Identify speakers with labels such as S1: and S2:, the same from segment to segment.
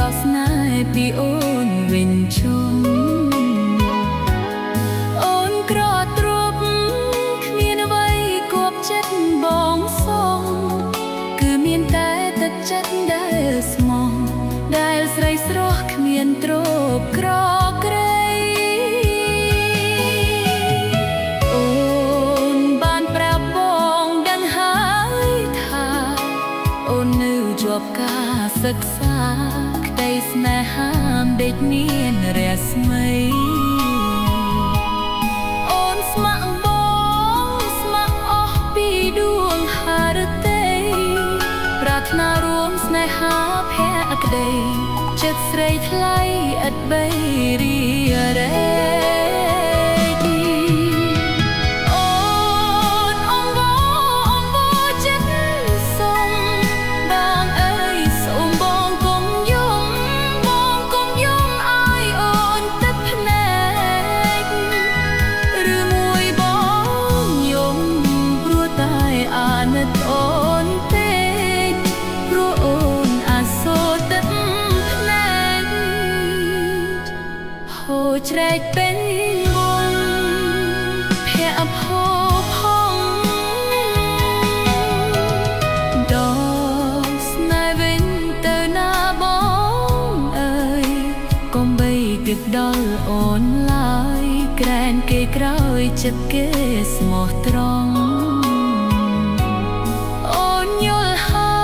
S1: ដោះស្នេហ៍ពីអូនវិញជុំអូនក្រទ្រពគ្មានអ្វីគួបចិត្តបងសុំគឺមានតែទឹកចិត្តដែលស្មោះដែលស្រីស្រស់គ្មានទ្របក្រក្រៃអូនបានប្រាប់បងដឹងហើយថាអូននៅជាប់ការសិក្សាក្តីស្នេហាមិនដេចមានរស្មីអូនស្ម័គ្របងស្ម័គ្រអស់ពីដួងហឫទ័យប្រាថ្នារួមស្នេហាភក្តីចិត្តស្រីថ្លៃឥតបីរីរែកអូនអង្វរអង្វរចិត្តសុំបងអើយសូមបងកុំយំបងកុំយំឲ្យអូនទឹកភ្នែកឬមួយបងយំព្រោះតែអាណិតអូនពេកព្រោះអូនអាសូរទឹកភ្នែកហូរជ្រែកពេញវងភ័ក្រភោផងដកស្នេហ៍វិញទៅណាបងអើយកុំបីគិតដល់អូនឡើយក្រែងគេក្រោយចិត្តគេស្មោះត្រង់អូនយល់ហើ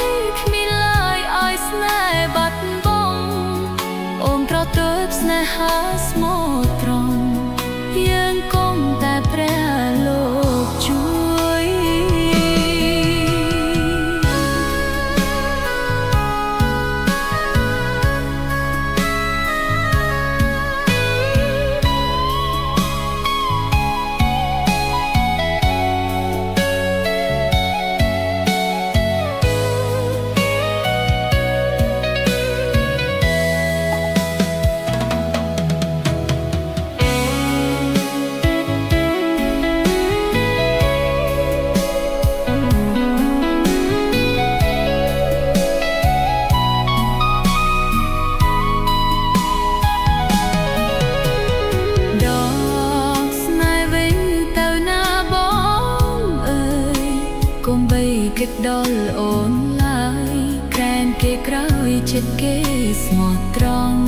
S1: យគ្មានឡើយឲ្យស្នេហ៍បាត់បង់អូនប្រទើបស្នេហាស្មោះត្រង់យើងគង់តែព្រះលោកជួយ ដកស្នេហ៍វិញទៅណាបងអើយកុំបីគិតដល់អូនឡើយក្រែងគេក្រោយចិត្តគេស្មោះត្រង់